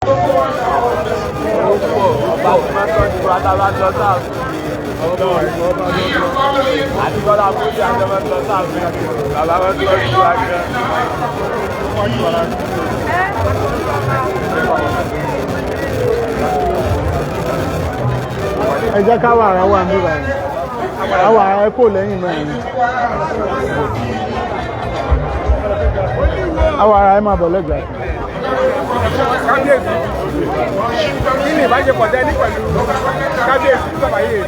Ó pọ̀, ọba tí máa ń tọ́jú wa tá a bá lọ sáàfin. Àti Bọ́lá Bójú àjọ máa ń lọ sáàfin. Bàbá máa ń tọ́jú wa gan. Ẹ jẹ́ ká wà ara wà ní báyìí, àwọ̀ ara ẹ kò lẹ́yìn mẹ́rin, àwọ̀ ara ẹ máa bọ̀ lẹ́gbẹ̀ẹ́. Kábíyèsí, kí ni ìbáṣepọ̀ tẹ́ ní pẹ̀lú kábíyèsí bàbá yìí?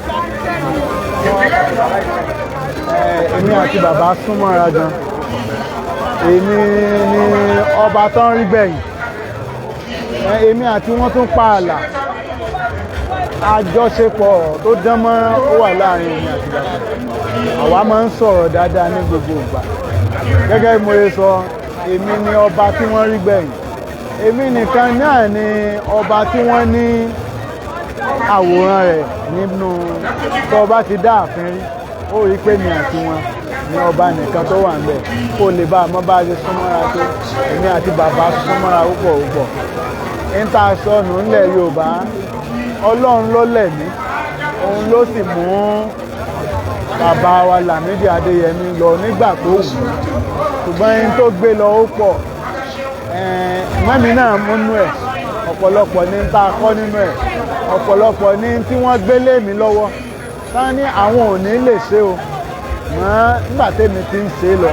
Èmi àti bàbá súnmọ́ra gan. Èmi ni ọba tó ń rí gbẹ̀yìn. Èmi àti wọn tún pa ààlà. Àjọṣepọ̀ tó dán mọ́rán ó wà láàrin èmi àti bàbá. Àwa máa ń sọ̀rọ̀ dáadáa ní gbogbo ìgbà. Gẹ́gẹ́ bí mo ṣe sọ, èmi ni ọba tí wọ́n rí gbẹ̀yìn. Èmi nìkan náà ni ọba tí wọ́n ní àwòrán rẹ̀ nínú. Tó ọba ti dá ààfin rí, ó rí pé mi àti wọn ní ọba nìkan tó wà níbẹ̀. Kó lè bá a mọ̀ bá a ṣe súnmọ́ra tó, èmi àti bàbá súnmọ́ra púpọ̀ púpọ̀. Níta sọnù ńlẹ̀ Yorùbá, Ọlọ́run ló lẹ̀mí, òun ló sì mú bàbá wa Lámídì Adéyẹmí lọ nígbà tó wù ú, ṣùgbọ́n ẹni tó gbé lọ ó pọ̀. Mọ́mí náà múnú ẹ̀, ọ̀pọ̀lọpọ̀ ní tá a kọ́ nínú ẹ̀, ọ̀pọ̀lọpọ̀ ní tí wọ́n gbé lé mi lọ́wọ́ tán ní àwọn ò ní lè ṣe o, mọ́ nígbà tèmi ti ń ṣe lọ,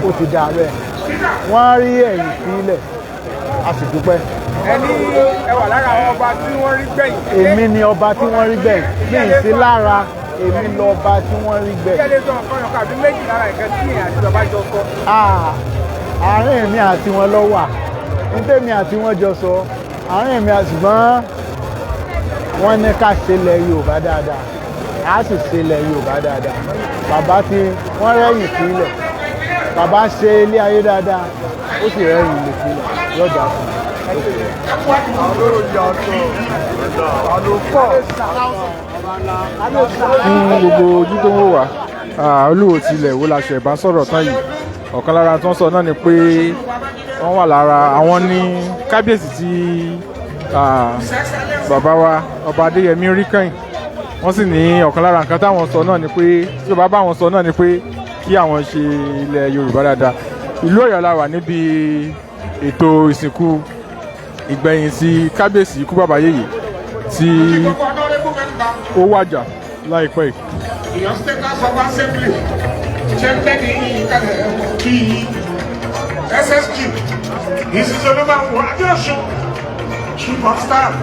ó ti dà bẹ́ẹ̀. Wọ́n rí ẹ̀yìn sílẹ̀, a sì dúpẹ́. Ẹni ẹ wà lára àwọn ọba tí wọ́n rí gbẹ̀yìn. Èmi ni ọba tí wọ́n rí gbẹ̀yìn, mi ì sí lára, èmi lọba tí wọ́n rí gbẹ̀yìn. Kí ẹ lè sọ nǹkan ọ̀kan àbí méjì lára ìkan tí èèyàn àti bàbá jọ sọ. Àárín èmi àti wọn ló wà ní tèmi àti wọn jọ sọ, àárín èmi àti, ṣùgbọ́n wọ́n ní ká ṣe ilẹ̀ Yorùbá dáadáa, a sì ṣe ilẹ̀ Yorùbá dáadáa. Bàbá tí wọ́n rẹ́yìn sílẹ̀, bàbá ṣe ilé ayé dáadáa, ó sì rẹ́yìn ilé sílẹ̀ yọ̀dà fún un. Fún gbogbo ojú tó ń wò wá, Olúwo tilẹ̀ wo la ṣẹ̀ bá sọ̀rọ̀ tán yìí. Ọ̀kan lára tó ń sọ náà ni pé wọ́n wà lára àwọn ní kábíyèsí tí bàbá wa Ọba Adéyẹmí rí kẹ́yìn. Wọ́n sì ní ọ̀kan lára nǹkan táwọn sọ náà ni pé tí bàbá bá wọn sọ náà ni pé kí àwọn ṣe ilẹ̀ Yorùbá dáadáa. Ìlú Ọ̀yọ́ la wà níbi ètò ìsìnkú ìgbẹ̀yìn sí kábíyèsí ikú bàbá yèyé tí ó wàjà láìpẹ́ yìí. Ọ̀yọ́ State House of Assembly, Chairman kí SSG, Mrs. Olúbàwọ̀ Adéọ̀sùn, Chief of Staff.